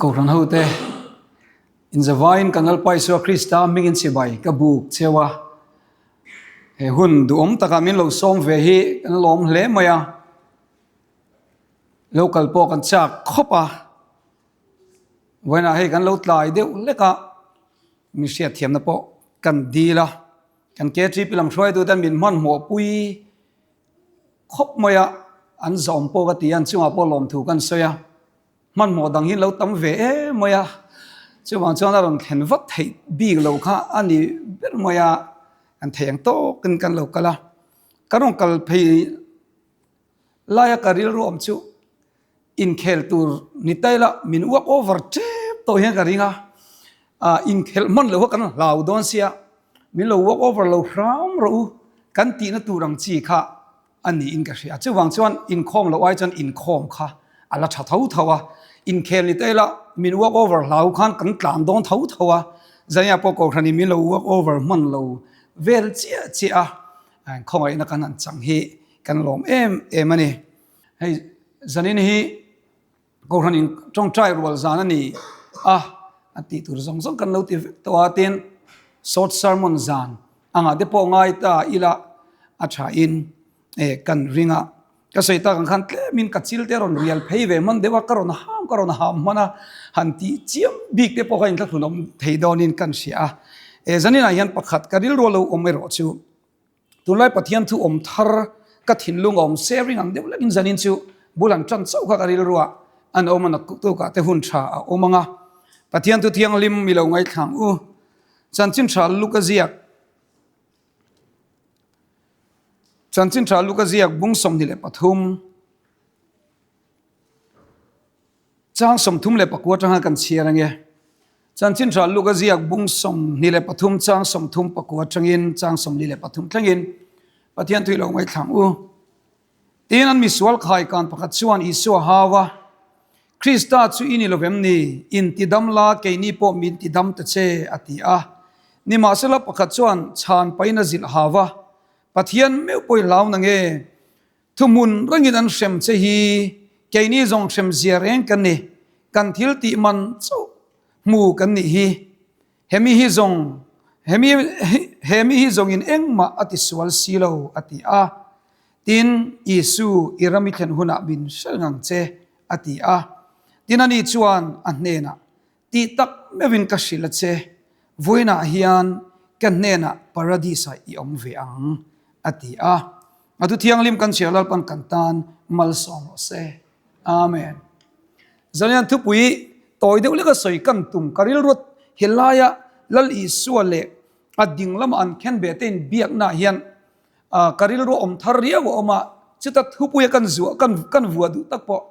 Kohhran hote, inzavaiin kan Lalpa Isua Krista hmingin chibai ka buk cheu a. He hun duhawm takah min lo sawm ve hi kan lawm hle mai a. Lo kal pawh kan chak khawp a. Vawiinah hei kan lo tlai deuh hlek a, mi hriatthiamna pawh kan dil a. Kan KTP lam hruaituten min hmanhmawhpui khawp mai a, an zawm pawh ka ti a, an chungah pawh lawmthu kan sawi a. Hmanhmawh dang hi lo tam ve em mai a, chuvang chuan a rawn thlen vat theih bik lo kha a ni ber mai a, kan thei ang tawkin kan lo kal a. Ka rawn kal phei laia ka rilru awm chu inkhel tur ni ta ila min walk over tep tawh hian ka ring a, ah inkhelh hman loh kha kan hlau dawn sia, min lo walk over lo hram rawh u kan tihna tur ang chi kha a niin ka hria. Chuvang chuan inkhawm loh ai chuan inkhawm kha a la tha tho tho a, inkhel ni ta ila min walk over hlau khan kan tlan dawn tho tho a, Zania pawh Kohhranin min lo walk over hman lo vel chiah chiah a, khawngaihna kan han chang hi kan lawm em em a ni. Hei zanin hi Kohhranin tawngtai rual zan a ni a, a tih tur zawng zawng kan lo ti vek tawh a, tin short sermon zan angah te pawh ngai ta ila a tha in eh kan ring a, ka sawi tak ang khan tlemin ka chil te a rawn rial phei ve hman deuh a, ka rawn ham ka rawn ham hman a, han tih chiam bik te pawh kha inthlahlun awm thei dawnin kan hria a, eh zaninah hian pakhat ka rilru a lo awm erawh chu. Tunlai Pathian thu awm thar ka thinlung a awm sharing ang deuh lekin zanin chu bul an tan chauh kha ka rilru ah an awm a naktukah te hun tha a awm ang a. Pathian thu thianghlim mi lo ngaithlang u. Chanchin tha Luka ziak Chanchin tha Luka ziak bung 23. Chang 34 atanga kan chhiar ange. Chanchin tha Luka ziak bung 23 chang 34 atangin chang 43 thlengin Pathian thui lo ngaithlang u. Tin an misual khai kan pakhat chuan Isua hau a, Krista chu i ni lovem ni? In ti dam la, keini pawh min ti dam ta che, a ti a. Nimahsela pakhat chuan chhan pahin a zilh hau a, Pathian meuh pawh i hlau na nge? Thuhmun rengin an hrem che hi keini zawng hrem zia reng kan ni, kan thil tih man chauh hmu kan nih hi. Hemi hi zawng hemi hemi hi zawngin engmah a ti sual si lo a ti a. Tin, Isu i ram i thlen hunah min hrel ngang che a ti a. Tin ani chuan a hnenah, Tih tak meuhin ka hrilh a che, vawiinah hian ka hnenah Paradis-ah i awm ve ang, a ti a. A thu thianghlim kan chhiar Lalpan kan tan malsawm rawh se. Amen. Zanian thupui tawi deuh leka sawi kan tum ka rilruat helaia Lal Isua leh a ding lama an khen ve te in biaknaah hian ka rilru awm thar riau a awm a, chuta thupuia kan zuah kan kan vuah duh tak pawh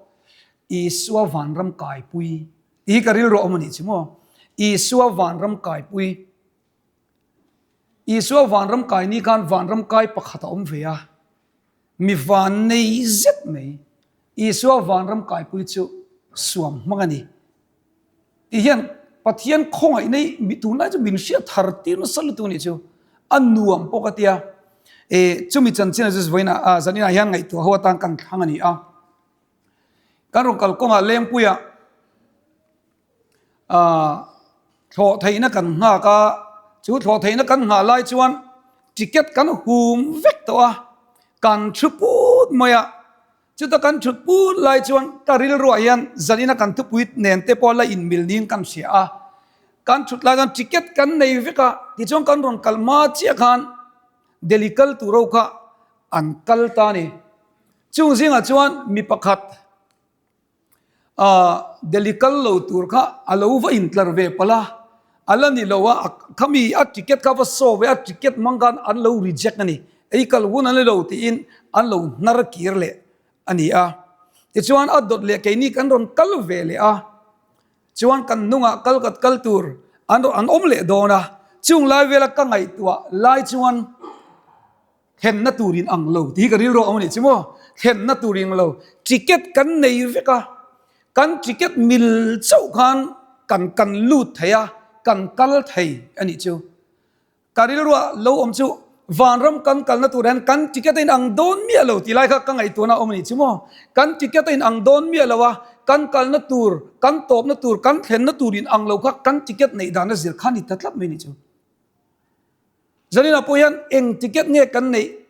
Isua vanram kaipui Tih hi ka rilru a awm a nih chu maw? Isua vanram kaipui. Isua vanram kai ni khan vanram kai pakhat a awm ve a, mi van nei zet mai. Isua vanram kaipui chu suam hmang a ni. Tih hian Pathian khawngaih nei mi tunlai chu min hriat thar tir nasa lutuk a nih chu. A nuam pawh ka tia. E chumi chanchin a chu vawiinah ah zaninah hian ngaihtuah ho atan kan thlang a ni a. Kan rawn kal kawngah Lengpuiah ah thlawh theihna kan nghak a, chu thlawh theihna kan nghah lai chuan ticket kan hum vek tawh a, kan thu put mai a, chuta kan thut put lai chuan ka rilruah hian zanina kan thupui nen te pawh la inmil niin kan hria a, kan thut lai chuan ticket kan nei vek a, tichuan kan rawn kal hma chiah khan Delhi kal tur ho kha an kal ta a ni. Chung zingah chuan mi pakhat ah Delhi kal lo tur kha a lo va intlar ve palh a, a la ni lo a, khami a ticket kha va saw ve a, ticket hmang khan an lo reject a ni, ei kal hun an ni lo tiin an lo hnar kir leh a ni a. Tichuan a dawt leh keini kan rawn kal ve leh a, chuan kan hnungah kal kat kal tur an rawn an awm leh dawn a, chung lai vela ka ngaihtuah lai chuan, Thlenna tur in ang lo tih hi ka rilru a awm a nih chu maw? Thlenna tur in ang lo. Ticket kan nei vek a, kan ticket mil chauh khan kan kan lut thei a, kan kal thei a nih chu. Ka rilruah lo awm chu Vanram kan kalna tur hian kan ticket a inang dawn miah lo tih lai kha ka ngaihtuahna a awm a nih chu maw. Kan ticket a inang dawn miah lo a, kan kalna tur, kan tawpna tur, kan thlenna tur inang lo kha kan ticket neih dana zir kha a ni ta tlat mai a nih chu. Zaninah pawh hian eng ticket nge kan neih?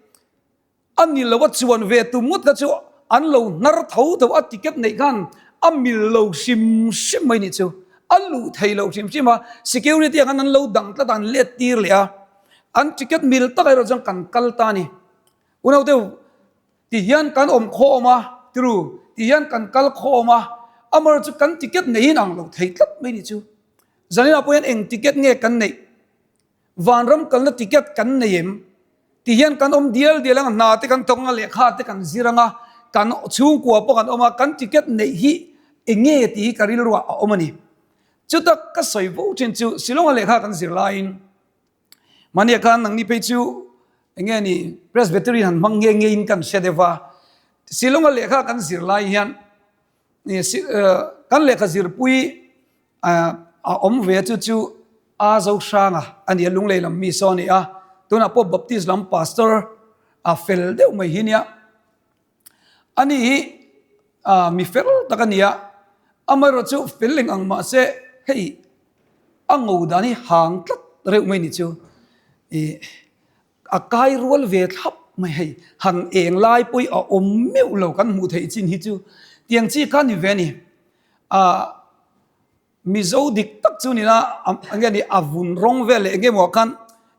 A ni lo a chuan ve tum ngawt kha chu an lo hnar tho tho a ticket neih khan a mil lo hrim hrim mai nih chu a luh thei lo hrim hrim a security ang an lo dang tlat a an let tir leh a an ticket mil tak erawh chuan kan kal ta a ni unau deuh ti hian kan awm khawm a tiru ti hian kan kal khawm a amaherawhchu chu kan ticket neihin ang lo thei tlat mai nih chu zaninah pawh hian eng ticket nge kan neih Vanram kalna ticket kan nei em? Ti hian kan awm dial dial anga hna te kan thawk anga lehkha te kan zir anga kan chhungkua pawh kan awm a, kan ticket neih hi enge tih hi ka rilruah a awm a ni. Chuta ka sawi vo thin chu Shillong-a lehkha kan zir laiin mahnia khan nangni phei chu enge ni Presbyterian han hmang nge nge in kan hre deuh va, Shillong-a lehkha kan zir lai hian kan lehkha zirpui a awm ve chu chu A zo hranga a ni a, Lunglei lam mi saw a ni a, tunah pawh Baptist lam pastor a fel deuh mai hi nia. Ani hi mi fel tak a ni a, amaherawh chu fel eng ang mahse hei a ngo dan hi hang tlat reuh mai ni chu ih a kai rual ve thlap mai hei han eng lai pawh hi a awm meuh lo kan hmuh theih chin hi chu tiang chi kha ni ve a ni. Ah. Mizo dik tak chu nila enge ni a vun rawng vel leh enge maw khan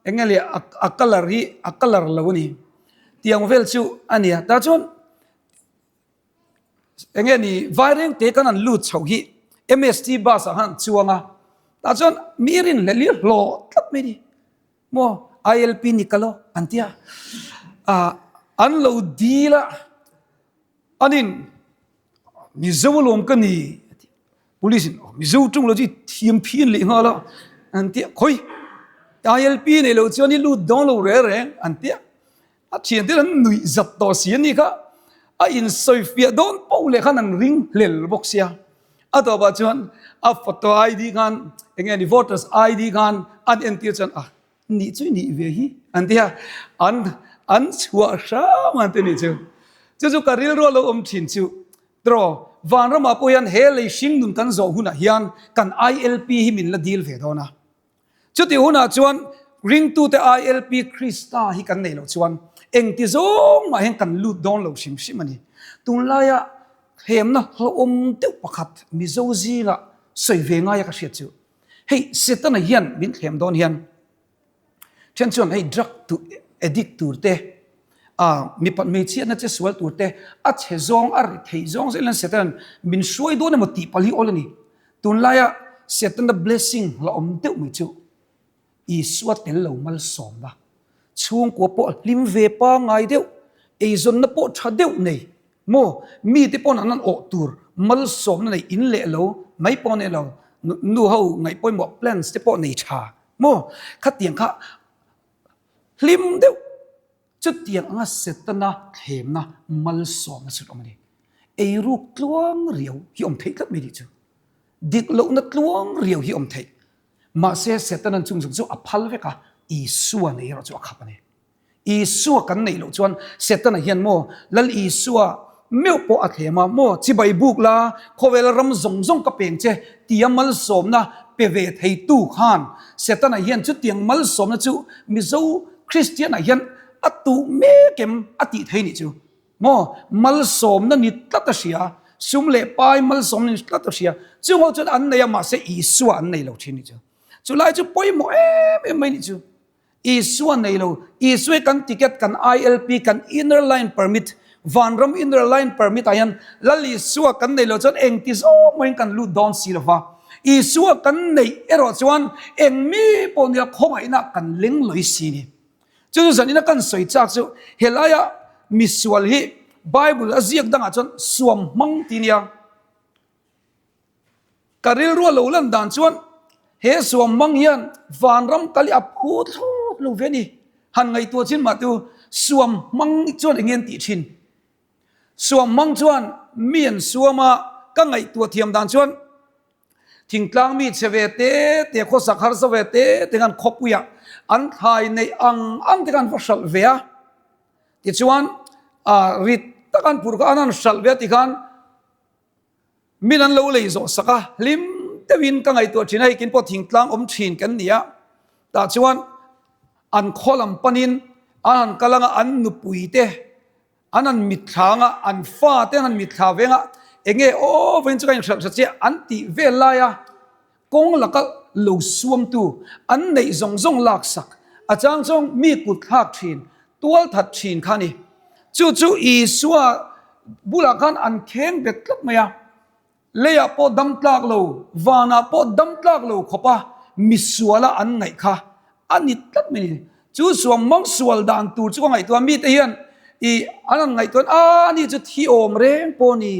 enge leh a colour hi a colour lo a ni tiang vel chu a ni a tah chuan enge ni vaireng te kan han lut chho hi M_S_T bus ah khan an chuang a tah chuan mi rinhlelh hi hlawh tlat mai a ni maw I_L_P ni kalo an tia ah an lo dil a anin Mizo alawm ka ni a ti. Police in Mizo ṭawng lo chu i thiam phian leh nghal a an ti a, khawi ILP nei lo chuan i lut dawn lo reng reng an ti a. A thian te an nuih zat tawh si a ni kha, a insawi fiah dawn poh leh khan an ring hlel bawk sia. A tawpah chuan a photo ID khan eng nge ni voters ID khan an entir chuan a Nih chu nih ve hi an ti a, an an chhuah hram an ti nih chu. Chu chu ka rilru a lo awm thin chu tiraw vanramah pawh hian he lei hring nun kan zawh hunah hian kan ILP hi min la dil ve dawn a. Chutih hunah chuan ringtute ILP Krista hi kan neih loh chuan engti zawng mah hian kan lut dawn lo hrim hrim a ni. Tunlaia thlemna hlauhawm deuh pakhat Mizo zingah sawi ve ngaia ka hriat chu Hei Setana hian min thlem dawn hian then chuan hei drug tu addict tur te ah mipat hmeichhiatna che sual tur te a chhe zawng a ri thei zawng zel hian Setanan min hruai dawn emaw tih palh hi awl a ni. Tunlaia Setana blessing la awm deuh mai chu Isua tel lo malsawmna chhungkua pawh hlim ve pangngai deuh eizawnna pawh tha deuh nei Maw, mite pawn an an awh tur malsawmna nei in leh lo mai pawh nei lo, nu ho ngaih pawimawh plans te pawh nei tha maw, khatiang kha hlim deuh chutiang anga Setana thlemna malsawmna chu awm a ni. Eiruk tluang riau hi awm theih tlat mai tih chu, dik lohna tluang riau hi awm theih, mahse Setana'n chung zawng chu a phal vek a, Isua nei erawh chu a khap a ni. Isua kan neih loh chuan Setana hian maw Lal Isua meuh pawh a thlem a, maw chibai buk la, khawvela ram zawng zawng ka peng che tia malsawmna pe ve theitu khan Setana hian chutiang malsawmna chu Mizo Kristianah hian a tuh mek em a tih thei nih chu. Maw malsawmna ni tlat a hria, sum leh pai malsawmna ni tlat a hria, chungho chuan an nei a mahse Isua an nei lo thin nih chu. Chulai chu pawimawh em em mai nih chu. Isua nei lo, Isua hi kan ticket, kan ILP, kan Inner Line Permit, Vanram Inner Line Permit ah hian Lal Isua kan nei lo chuan engti zawng mahin kan lut dawn si lo va. Isua kan neih erawh chuan eng mi pawh nia khawngaihna kan leng lawih si ni. Chu chu zanina kan sawi chak chu helaia misual hi Bible a ziak dangah chuan suam hmang ti nia. Ka rilru a lo lan dan chuan he suam hmang hian vanram kal hi a phu thlawt lo ve a ni. Han ngaihtuah chin mah tu suam hmang chuan eng nge an tih thin? Suam hmang chuan mi an suam a, ka ngaihtuah thiam dan chuan. Thingtlang mi chhe ve te te, khawsak harsa ve te te khan khawpuiah an thlai neih ang ang te khan va hralh ve a. Tichuan rit tak an phurh kha an han hralh ve a tikhan min an lo lei zawh sak a, hlim deuhin ka ngaihtuah thin a, hei kin pawh thingtlang awm thin kan ni a, tah chuan an khaw lam panin an han kal anga an nupui te an han mitthla anga an fa te an han mitthla ve anga enge aw vawiin chu ka inhralh hra chiah an tih vel lai a kawng laka lo suamtu an neih zawng zawng laksak a chang chuan mi kut thlak thin tual that thin kha a ni. Chu chu Isua bulah khan an kheng bet tlat mai a. Leiah pawh dam tlak lo, vanah pawh dam tlak lo khawpa misuala an ngaih kha a ni tlat mai a ni. Chu suam mang sual dan tur chu ka ngaihtuah a, mite hian ih an han ngaihtuah a, a ni chu thi awm reng pawh a ni,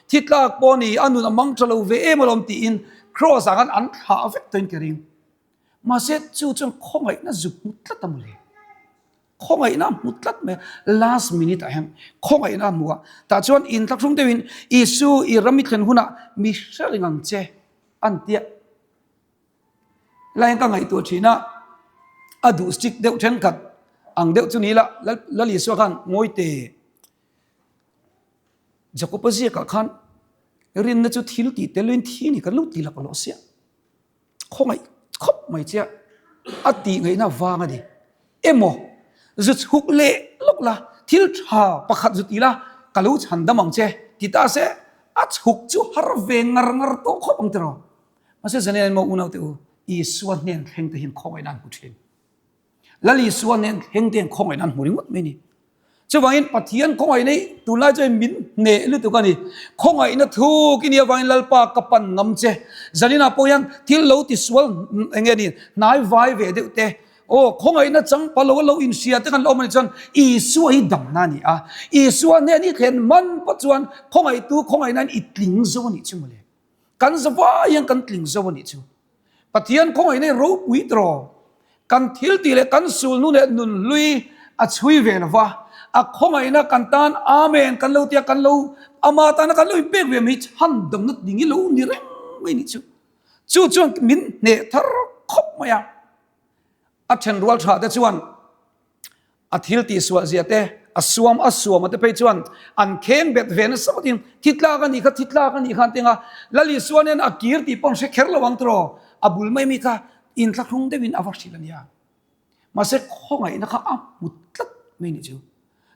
thi tlak pawh a ni, a nun a mang tha lo ve em alawm tiin Kraws ah khan an thlah vek tawhin ka ring. Mahse chu chuan khawngaihna zuk hmu tlat a mawle. Khawngaihna a hmu tlat mai a, last minute ah hian khawngaihna a hmu a, tah chuan inthlahrung deuhin Isu i ram i thlen hunah mi hre reng ang che an tia. Helai hian ka ngaihtuah thin a, a duh strict deuh thenkhat ang deuh chu ni ila Lal Isua khan ngawi teh Jakob-a ziakah khan rinna chu thil tih tel loin thi ni kan lo ti lak lawh sia. Khawngaih khawp mai che a, a tih ngaihna vang a ni. Emaw, zu chhuk leh lawk la, thil tha pakhat zu ti la, ka lo chhan dam ang che, ti ta se, a chhuk chu har ve ngar ngar tawh khawp ang tiraw. Mahse Zaniah emaw unaute u, Isua hnen thleng te hian khawngaihna an hmu thin. Lal Isua nen thleng te khawngaihna an hmu ringawt mai a ni. Chuvangin Pathian khawngaihna hi tunlai chuan min hneh lutuk a ni. Khawngaihna thuk i nih avangin Lalpa ka pan ngam che. Zaninah pawh hian thil lo tisual eng nge ni hnai vai ve deuh te aw khawngaihna chang pa lo lo inhria te kan la awm a nih chuan Isua hi damna a ni a. Isua hnen i thlen man pawh chuan khawngaihtu khawngaihnain i tling zo a nih chu mawle. Kan zavai hian kan tling zo a nih chu. Pathian khawngaihna hi ropui tawh. Kan thil tih leh kan sulhnu leh nunhlui a chhui ve lo va, a khawngaihna kan tan Amen kan lo tia kan lo ama tana kan lo inpek ve mai chhan damna ding hi lo ni reng mai nih chu. Chu chuan min hneh thar khawp mai a. A then rual tha te chuan A thil tihsual zia te, a suam a suam a te phei chuan an kheng bet ve nasa vatin thi tlak a nih kha, thi tlak a nih kha an ti ang a, Lal Isua nen a kir tih pawh an hre kher lo ang tiraw, a bul mai mi kha inthlahrung deuhin a va hrilh a nia. Mahse khawngaihna kha a hmu tlat mai ni chu.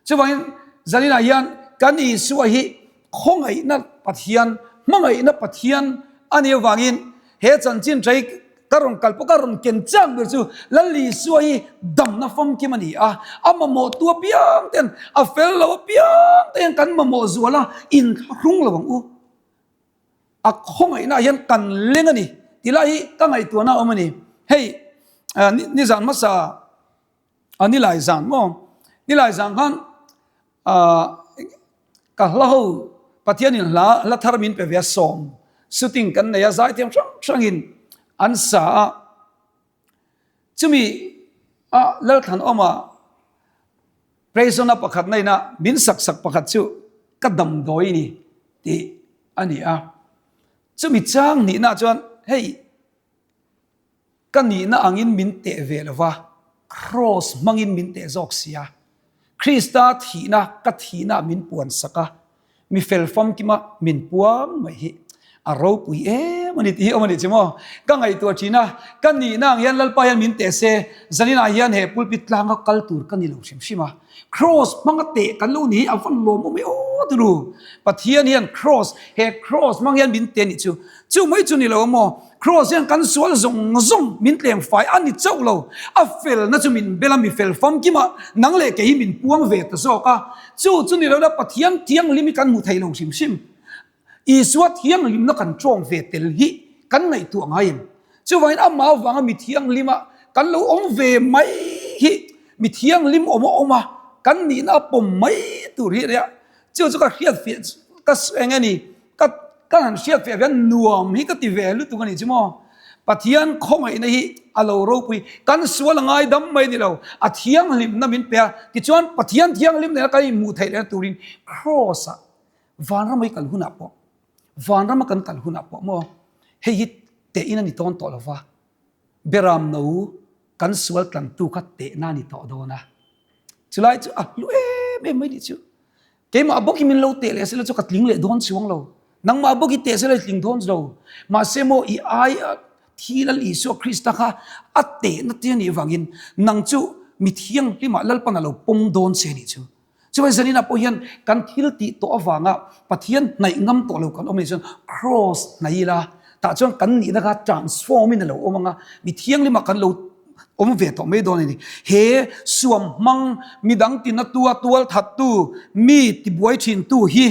Chuvangin Zaninah hian kan Isua hi khawngaihna Pathian, hmangaihna Pathian a nih avangin he chanchin ṭai Ka rawn kal pawh ka rawn ken chiang ber chu Lal Isua hi damna famkim a ni a, a mamawh tu apiang ten, a fel lo apiang te hian kan mamawh zual a, inthlahrung lo ang u. A khawngaihna ah hian kan leng a ni tih lai hi ka ngaihtuahna a awm a ni. Hei nizan hmasa a nilai zan maw? Nilai zan khan Ka hla ho Pathianin hla hla thar min pe ve a sawm shooting kan nei a zaithiam hrang hrangin an sa a chumi a Lalthlanawma Praise-na pakhat na ina min sak sak pakhat chu ka damdawi ni tih a ni a chumi chang nihna chuan hei Ka nihna angin min teh ve lo va, Kraws hmangin min teh zawk si a. Krista thihna ka thihna min puan sak a, mi fel famkima min puang mai hi a ropui em a ni tih hi awm a nih chu maw? Ka ngaihtuah thin a, ka nihna ang hian Lalpa hian min teh se, zaninah hian he pulpit tlanga kal tur ka ni lo hrim hrim a. Kraws hmanga teh kan lo ni hi a va lawmawm e aw turu. Pathian hian kraws, he kraws hmang hian min teh a nih chu. Chu mai chu ni lo maw? Kraws hian kan sual zawng zawng min tleng fai a ni chauh lo. A felna chu min bel a, mi fel famkim a, nang leh kei hi min puang ve ta zawk a. Chu chu ni lo la Pathian thianghlim hi kan hmu thei lo hrim hrim. Isua thianghlimna kan tawng ve tel hi kan ngaihtuah ngai em? Chuvangin amah avanga mi thianghlima kan lo awm ve mai hi mi thianghlim awm a awm a, kan nihna a pawm mai tur hi a nia. Chu chu ka hriatfiah ka eng nge ni? Ka ka han hriat feh hian nuam hi ka ti ve lutuk a nih chu maw. Pathian khawngaihna hi a lo ropui. Kan sual a ngaidam mai ni lo. A thianghlimna min pe a. Tichuan Pathian thianghlim nena kan inhmuh theih lehna turin Kraws-ah vanram a i kal hunah pawh, vanrama kan kal hunah pawh maw hei hi. tehin a ni tawn tawh lo va, Beram no kan sual tlantu kha tehna a ni tawh dawn a. Chulai chu a hlu em em mai nih chu. Keimah bawk hi min lo teh leh sela chu ka tling leh dawn chuang lo. Nangmah bawk hi teh sela i tling dawn lo. Mahse maw i ai thi Lal Isua Krista kha a tehna te a nih vangin nang chu mi thianghlimah Lalpan a lo pawm dawn che nih chu. Chuvai zaninah pawh hian kan thil tih tawh avanga Pathian hnaih ngam tawh lo kan awm anih chuan Kraws hnaih ila tah chuan kan nihna kha transform in a lo awm ang a, mi thianghlimah kan lo awm ve tawh mai dawn a ni. He suam hmang midang tina tua tual thattu mi tibuai thintu hi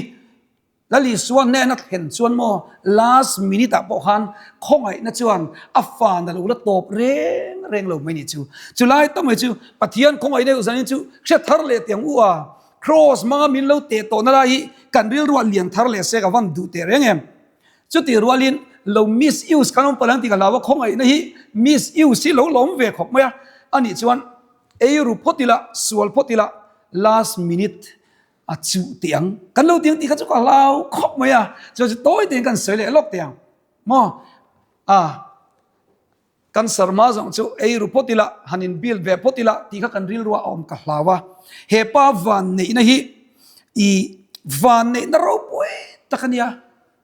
Lal Isua hnena thlen chuan maw last minute ah pawh khan khawngaihna chuan a fan a lo la tawp reng reng lo mai ni chu. Chulai tak mai chu Pathian khawngaihna erawh zanin chu hriat thar leh teh ang u a, Kraws hmanga min lo teh tawhna lai hi kan rilruah lian thar leh se ka van duh teh reng em. Chutih rualin lo misuse kan awm palh ang tih ka hlau a, khawngaihna hi misuse hi lo lawm ve khawp mai a, anih chuan eiru phawt ila, sual phawt ila last minute A chuh teh ang. Kan lo tiang tih kha chu ka hlau khawp mai a. Chuan chu tawi tein kan sawi leh lawk teh ang. Maw? A kan sarma zawng chu ei ru phawt ila, han in build ve phawt ila tih kha kan rilru a awm ka hlau a. He pa van neihna hi i van neihna ropui tak a nia.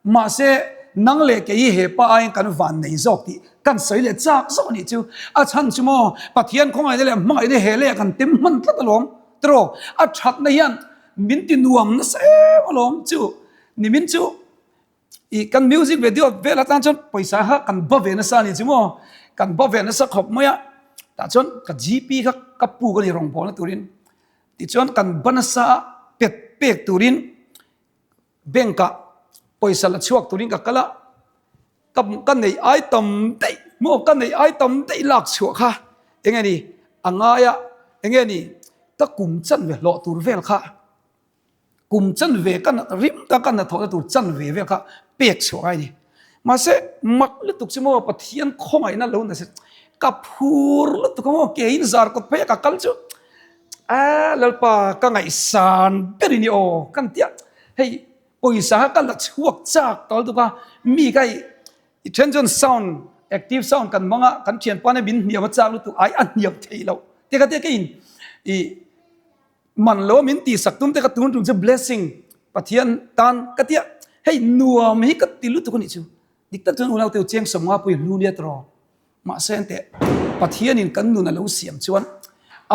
Mahse, nang leh kei hi he pa aiin kan van nei zawk tih kan sawi leh chak zawk a nih chu. A chhan chu maw, Pathian khawngaihna leh hmangaihna he leh kan tem hman tlat alawm. Tiraw, a thatna hian min ti nuam nasa em alawm chu. Nimin chu i kan music video vel atan chuan pawisa kha kan ba ve nasa a nih chu maw. Kan ba ve nasa khawp mai a. Tah chuan ka GP kha ka puk a ni rawngbawlna turin. Tichuan kan ba nasa a pet pek turin Bank ah pawisa la chhuak turin ka kal a, ka ka neih ai tam daih maw ka neih ai tam daih lak chhuah kha eng nge ni a ngai a, eng nge ni ka kum chan ve hlawh tur vel kha kum chan ve ka rim tak ka hnathawhna tur chan ve vel kha pek chhuah ngai a ni. Mahse mak lutuk chu maw Pathian khawngaihna lo nasa ka phur lutuk a maw keiin zar kawt phei a ka kal chu A Lalpa ka ngaihsan ber i ni aw kan tia hei pawisa kha ka la chhuak chak tawh lutuk a mi kha i then chuan sound active sound kan hmang a kan thianpa nen min hniam a chak lutuk ai a hniam theih loh te kha te ka in i man lo a min tihsak tum te kha tun tum chu blessing Pathian tan ka tia hei nuam hi ka ti lutuk a nih chu dik tak chuan unau te u cheng sawmnga pawh i hlu nia tawh. Mahse enteh, Pathianin kan nun a lo siam chuan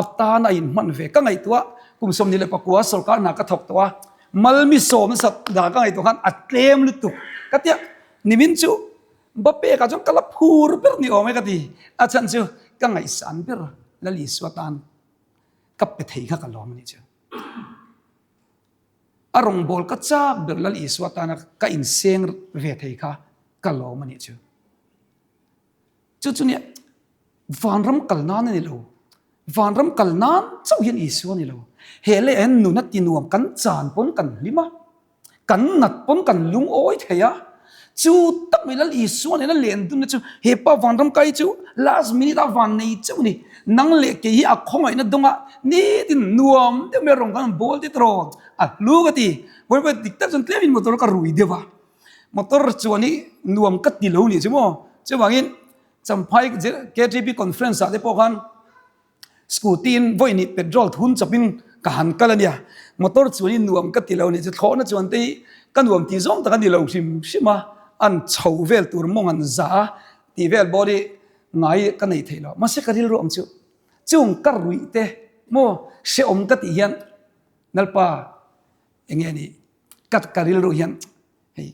a tan a inhman ve. Ka ngaihtuah, kum 24 sorkar hna ka thawk tawh a, malmi sawm nasat dan ka ngaihtuah khan a tlem lutuk. Ka tia, nimin chu Mbappe kah chuan ka la phur ber ni awm e ka ti. A chhan chu ka ngaihsan ber Lal Isua tan ka pe thei kha ka lawm a nih chu. A rawngbâwl ka châk ber Lal Isua tana ka inseng ve thei kha ka lawm a nih chu. Chu chu nia vanram kal nan a ni lo. Vanram kal nan chauh hian Isua a ni lo. He leh hian nuna ti nuam kan chan pawn kan hlim a, kan nat pawn kan lungawi thei a. Chu tak mai Lal Isua nena len dunna chu he pa vanram kai chu last minute a van nei chauh a ni. Nang leh kei hi a khawngaihna dawnga nitin nuam deuh mai rawng kan bawl te tawh a hlu ka ti. Vawiin dik tak chuan tlemin motor ka rui deuh a. Motor chuan hi nuam ka ti lo nih chu maw? Chuvangin Champhai KTP conference ah te pawh khan scooty in vawi nih petrol thun chawpin ka han kal a nia. Motor chuan hi nuam ka ti lo nih chu thlawhna chuan te hi ka nuam tih zawng tak a ni lo hrim hrim a, an chho vel tur mawng an za a tih vel bawr hi ngai ka nei thei lo. Mahse ka rilru ang chu chung ka ruih te maw hrehawm ka tih hian Lalpa eng nge ni ka ka rilru hian hei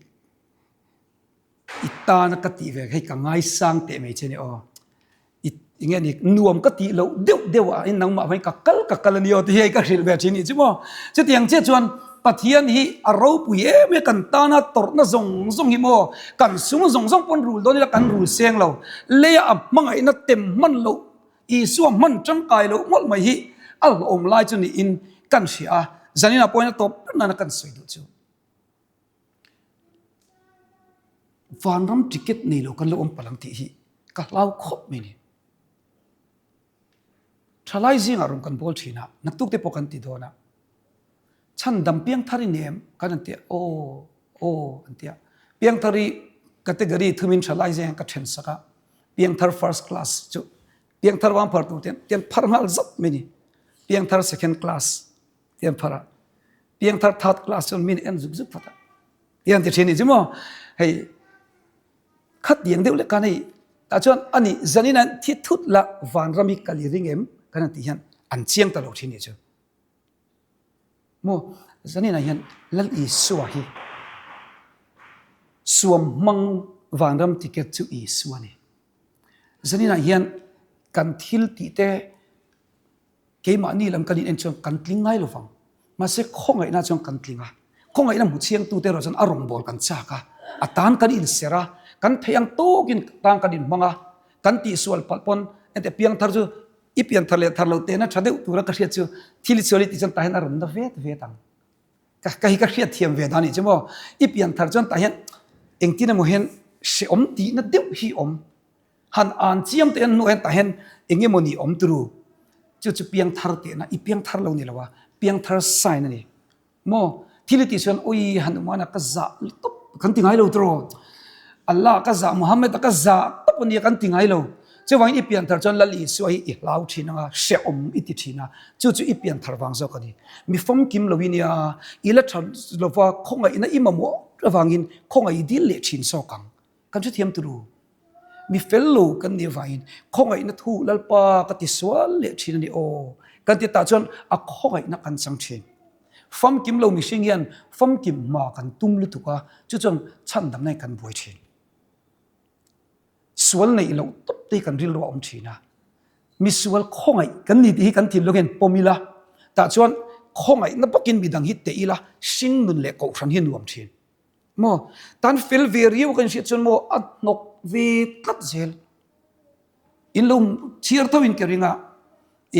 i tana ka tih ve hei ka ngaisang teh mai che ni aw i eng nge ni nuam ka tih loh deuh deuh ah in nangmah vangin ka kal ka kal a ni aw tih hi hei ka hrilh ve thin nih chu maw chutiang chiah chuan Pathian hi a ropui em em kan tana tawrhna zawng zawng hi maw kan sum zawng zawng pawn rul dawn ila kan rul seng lo leia a hmangaihna tem hman loh Isua hman tangkai loh mawlh mai hi a hlawm lai chu niin kan hria a, zaninah pawhin a tawp ber nana kan sawi duh chu. Vanram ticket nei lo kan lo awm palh ang tih hi ka hlau khawp mai ni. Thalai zingah rawn kan bawl thin a, naktuk te pawh kan ti dawn a. Chhandam piangthar i nem kan an ti a, aw, aw an ti a. Piangthar i. Category thumin thalai zeng ka then sak a, piangthar first class chu piangthar vang phar tur ten tian phar nghal zauh mai ni. Piangthar second class tian phar a, piangthar third class chuan min en zuk zuk phawt a. Tian ti thin ni chu maw hei khatiang deuh lek khan hei tah chuan ani zanin an thi thut la vanram hi kal i ring em kan han tih hian an chiang ta lo thin ni chu. Maw zanin ah hian Lal Isua hi suam hmang vanram ticket chu Isua a ni. Zanin ah hian kan thil tih te keimahni lam kan in en chuan kan tling ngai lo vang. Mahse khawngaihna chuan kan tling a, khawngaihna hmu chiangtute erawh chuan a rawngbâwl kan châk a, a tân kan inserh a, kan theih ang tâwkin tân kan inhmang a, kan tihsual palh pawn engti piangthar chu i pianthar leh thar lo tehna ṭha deuh tura ka hriat chu thil i sual i tih chuan tah hian a rawn na vet vet ang. Ka ka hi ka hriat thiam ve dan nih chu maw, i pianthar chuan tah hian engtin emaw hian hrehawm tihna deuh hi awm. Han an chiang teh an hnuah hian tah hian eng emaw ni awm turu chu chu piangthar tehna i piangthar lo ni lo a, piangthar sign a ni. Maw thil i tih chuan awi han umana ka zah tawp kan ti ngai lo tiraw Allah ka zah Muhammad a ka zah tawp a nia kan ti ngai lo. Chuvangin i pianthar chuan Lal Isua hi i hlau thin anga hrehawm i ti thin a, chu chu i pianthar vang zawk a ni. Mi famkim lo i nia, i la tha lova khawngaihna i mamawh avangin khawngaih i dil leh thin zawk ang. Kan hrethiam turu. Mi fel lo kan nih avangin khawngaihna thu Lalpa ka ti sual leh thin a ni aw kan ti tah chuan a khawngaihna kan chang thin. Famkim lo mihring hian famkim hma kan tum lutuk a, chu chuan chhandamna hi kan buai thin. Sual neih loh tawp te hi kan rilru a awm thin a, misual khawngaih kan ni tih hi kan thinlung hian pawm ila, tah chuan khawngaihna bawkin midang hi teh ila hring nun leh kohhran hi nuam thin. Maw? Tan fel ve riau kan hriat chuan maw a hnawk ve tlat zel. In lo chhiar tho in ka ring a,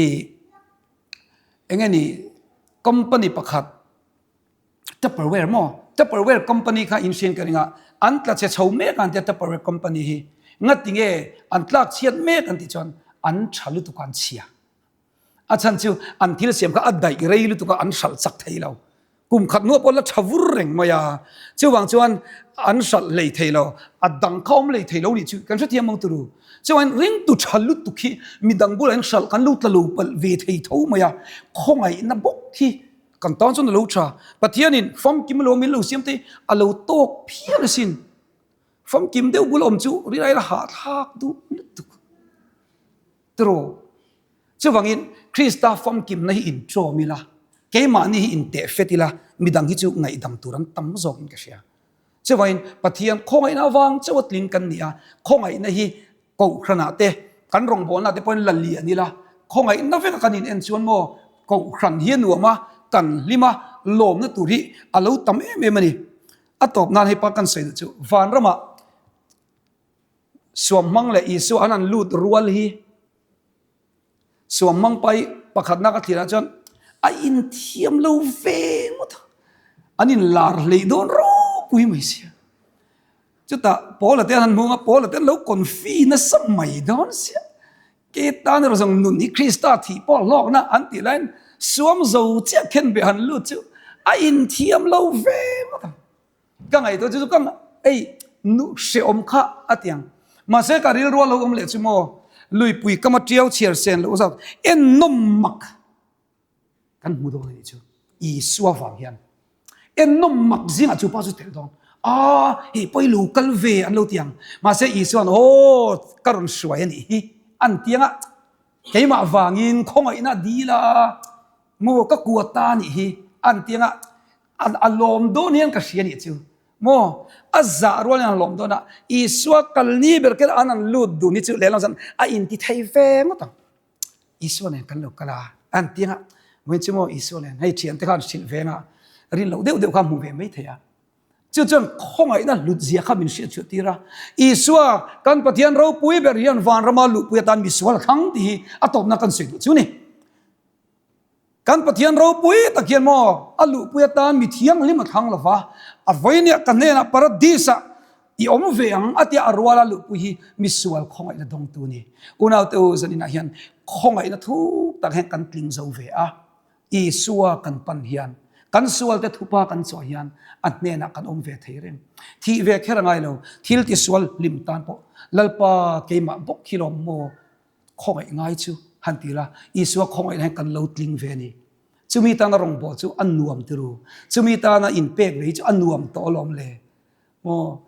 i eng nge ni company pakhat Tupperware maw? Tupperware company kha in hriat ka ring a, an tla chhe chho mek a an tia Tupperware company hi ngati nge an tlak chhiat mek an tih chuan an tha lutuk a an chhia. A chhan chu an thil siam kha a daih rei lutuk a, an hralh chak thei lo. Kum khat hnuah pawh la tha vur reng mai a. Chuvang chuan an hralh hlei thei lo, a dang kha awm hlei thei lo nih chu kan hrethiam ang turu. Chuvangin ringtu tha lutuk hi midang bulah hian hralh kan lo tla lo palh ve thei tho mai a, khawngaihna bawk hi kan tan chuan a lo tha. Pathianin famkim lo min lo siam te a lo tawk phian asin. Famkim deuh bula awm chu rilai la hahthlak duh lutuk. Tiraw? Chuvangin, Krista famkimna hi inṭawm ila, keimahni hi inteh fet ila, midang hi chu ngaihdam tur an tam zawkin ka hria. Chuvangin, Pathian khawngaihna avang chauha tling kan ni a, khawngaihna hi Kohhranah te, kan rawngbawlnaah te pawhin la lian ila, khawngaihna veka kan in en chuan maw, Kohhran hi a nuam a, kan hlim a, lawmna tur hi a lo tam em em a ni. A tawp nan hei pa kan sawi duh chu, vanramah, Suamhmang leh Isua an an lut rual hi Suamhmang pai pakhatna ka thlir ah chuan a inthiam lo ve ngawt a, an inlar hleih dawn ropui mai sia. Chutah Paula te an han hmung a, Paula te an lo confi nasa mai dawn sia. Ke tan erawh zawng nun hi Krista thih pawh hlawkna an tih laiin suam zo chiah khen beh han lut chu a inthiam lo ve ngawt ang. Ka ngaihtuah chu chu ka ei nu hreawm kha a ti ang. Mahse ka rilru a lo awm leh chu maw luipui kama tiau chhiar sen loh zat en nawm mak kan hmu dawn a nih chu Isua vang hian en nawm mak zingah chu pa chu tel dawn a hei pawh i lo kal ve an lo ti ang. Mahse Isua'n aw ka rawn hruai a nih hi an ti anga keimah vangin khawngaihna dil a maw ka kuat ta a nih hi an ti anga A lawm dawn hian ka hria nih chu maw? A zah rual hian a lawm dawn a, Isua kal ni ber kher an an lut dun hi chu lehlam chuan a inti thei ve ngawt ang. Isua nen kan lo kal a, an ti anga, vawiin chu maw Isua nen hei thiante khan hrilh ve anga rin loh deuh deuh kha hmu ve mai thei a. Chu chuan khawngaihna hlut zia kha min hriat chhuah tir a, Isua kan Pathian ropui ber hian vanrama luhpui atan misual a thlang tih hi a tawpna kan sawi duh chu ni. Kan Pathian ropui tak hian maw a luhpui atan mi thianghlim a thlang lova, a vawinia ka hnenah Paradis-ah i awm ve ang a tia a ruala luhpui hi misual khawngaihna dawngtu a ni. Unaute u, zaninah hian khawngaihna thuk tak hian kan tling zo ve a, Isua kan pan hian. Kan sualte thupa kan chawh hian a hnenah kan awm ve thei reng. Thih ve kher a ngai lo, thil tisual hlim tan pawh Lalpa keimah bawk hi lawm maw khawngaih ngai chu han ti la, Isua khawngaihna hian kan lo tling ve a ni. Chumi tana rawngbâwl chu a nuam tiru, chumi tana inpek ve hi chu a nuam tawh alawm le. Maw?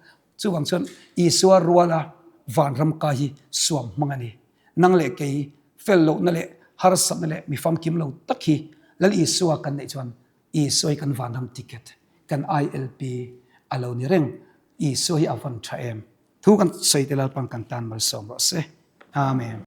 Chuvang chuan Isua ruala vanram kai hi suam hmang a ni. Nang leh kei fel lohna leh harsatna leh mi famkim lo tak hi Lal Isua kan neih chuan Isua hi kan vanram ticket, kan ILP a lo ni reng. Isua hi a van tha em? Thu kan sawi te Lalpan kan tan malsawm rawh se. Amen.